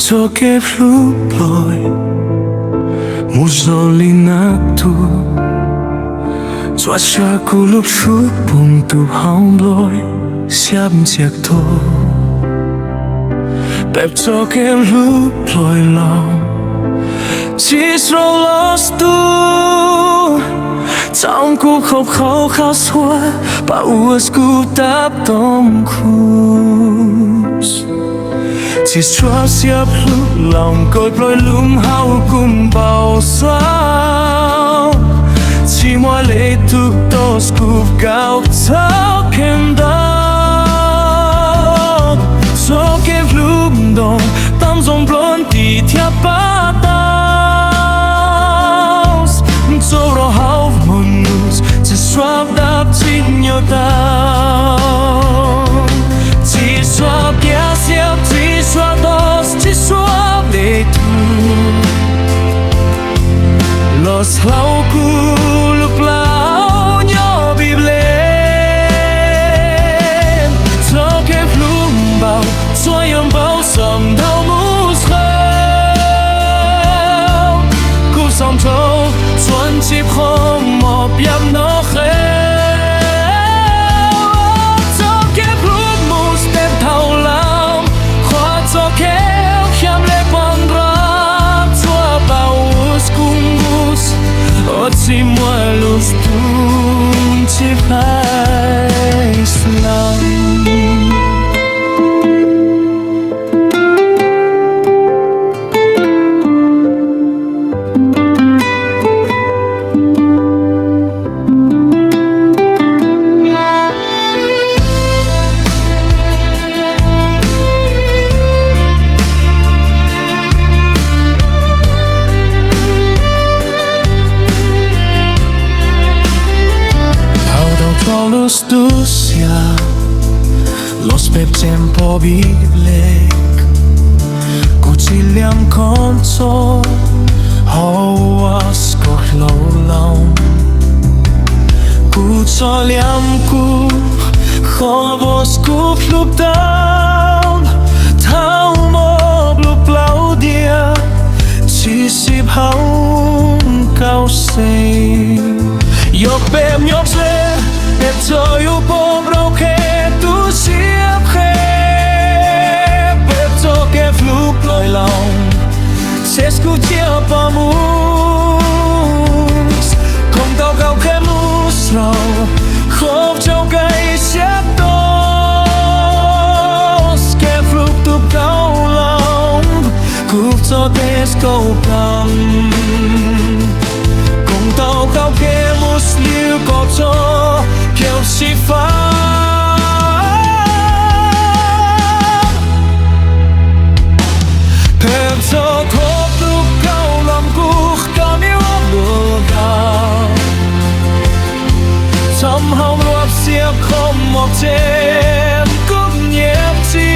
Txoj kev hlub nploj mus zoo li nab tug, txhua tsav kuv lub hlub poob tu hauv nploj siab ntxiag tuag. Peb txoj kev hlub nploj los tsis zoo los tus, thaum kuv khov kho qhov suav pas ua kuv tab tom khus. Tsis tshua siab hlub los nkaus plaub lub hauv kuv npau suav, tsis muaj lej tug tos kuv kaum txog kev ntau. Txoj kev hlub ntau tam zoo nplua nti thiab pab tau, txoj rau hauv hmo nus tsis tshua dab tsis nyuaj tau. Tsis tshua piav xiab, tsis tshua tos, tsis tshua dej tug los hauv kuv lub plaub nyob vim leej. Txoj kev hlub npaum txhua yam npaum xom dhau mus qhau, kuv xom dhau txuas ntxiv qhov mos piam no qhau. Txoj kev hlub mus teb thaum lam qhua, txoj kev hiam le pom nrog txhua pas ua kuv mus, ua tsis muaj lus tus tsis hlais lawm. Thaum tau txog lub tu siab, los peb tseem pom vim leej, kuv tsis liam khov txog hauv ua kuv hlub loo. Kuv txom liam kuv qhov ua kuv hlub tau, thaum muaj lub plaub diav tsis sib haum kaum xeeb. Yog peb nyob ze, peb txhua yus pom rau kev tu siab qheb, peb txoj kev hlub nploj los txhua kuv cia pom mus, koom tau kaum kev mus rau qhov tsaus kev siab tos, kev hlub tus kaum loo, kuv txoj kev kaum plaub, koom tau kaum kev mus li kom txog kev xyiv fab. Peb txoj kev hlub kaum loo kuv kom yuav luag kaum, txhom hauv luag xiab kho mos tsev kuv nyiam txi,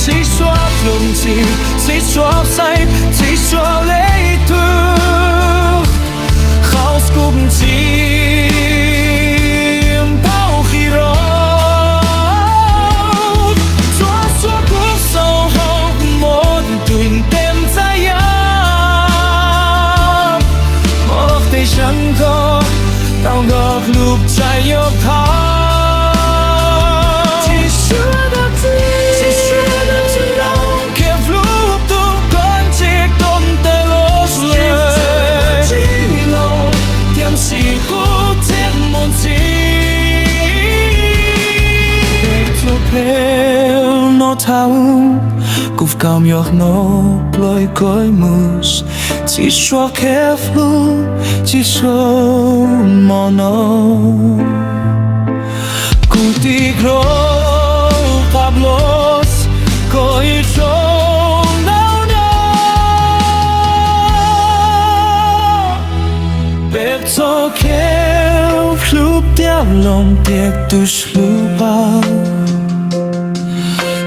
tsis tshua hloov txi, tsis tshua xaiv, tsis tshua lej tug, qhov kuv ntxim npaum qhia rau txhua txhua kuv xaus hauv mos tus ntev ntxhais yam, mos tej sab nkaus tau nrog lub tsav yuav thau. Tsis sua dab tsi, tsis sua dab tsi los kev hlub tus koj ntxim koj ntes los lawm, tiam sis kuv thiaj mus ntxiv. Peb txoj kev no thaum kuv kam yuav no ploj koj mus, tsis sua kev hlub, tsis sua mos no. Kuv tig rau qab los koj ib tsoom ntau no. Peb txoj kev hlub tiaj loos tiaj tus hlub pab,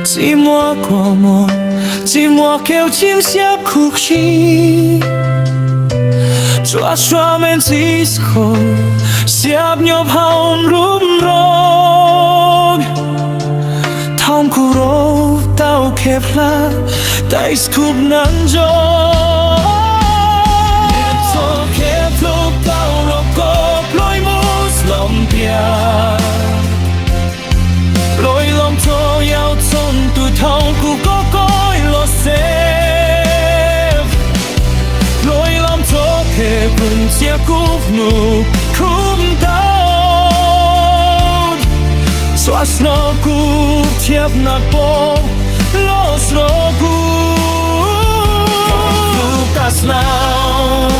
tsis muaj kua muag, tsis muaj kev chim siab khuv xim, tsuas tshuav me ntsis qhov siab nyob hauv nruab nroog. Thaum kuv rov tau kev hlub tais khub neeg ntso. Niam txoj kev hlub tau los koj pluav mus los npias. Pluav los txog yau txog tus thaum kuv koj koj los xeeb. Pluav los txog kev pw ntxias kuv hnub khub ntau. Txhua hnub kuv thiab nag pom los hnub kuv hlub tas los.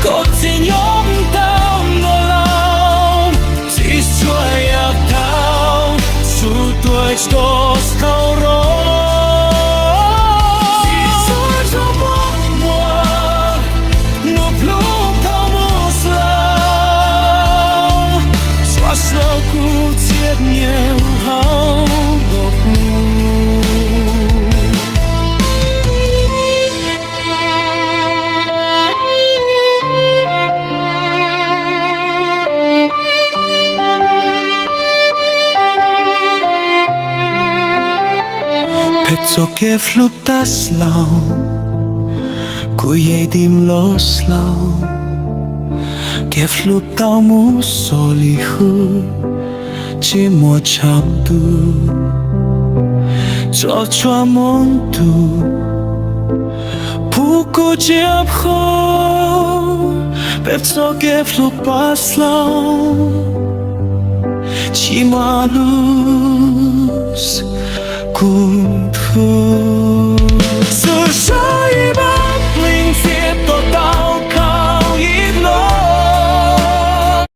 Koj txiv nyob tau nto laus, txiv tsuas yam tau, tsuas tuaj tsis tau rau. Txiv tsuas tau muaj muaj, hnub pluav tau mus laus. Txhua hnub kuv txias nyiam hauv nruab hnub. Peb txoj kev hlub tas los, kuv yeej dim los laus. Kev hlub tau mus xaus li hwj, tsis muaj tshav ntuj, txhua txhua hmo ntuj, pub kuv tsiab qhov, peb txoj kev hlub pas laus, tsis muaj lus kuv hu.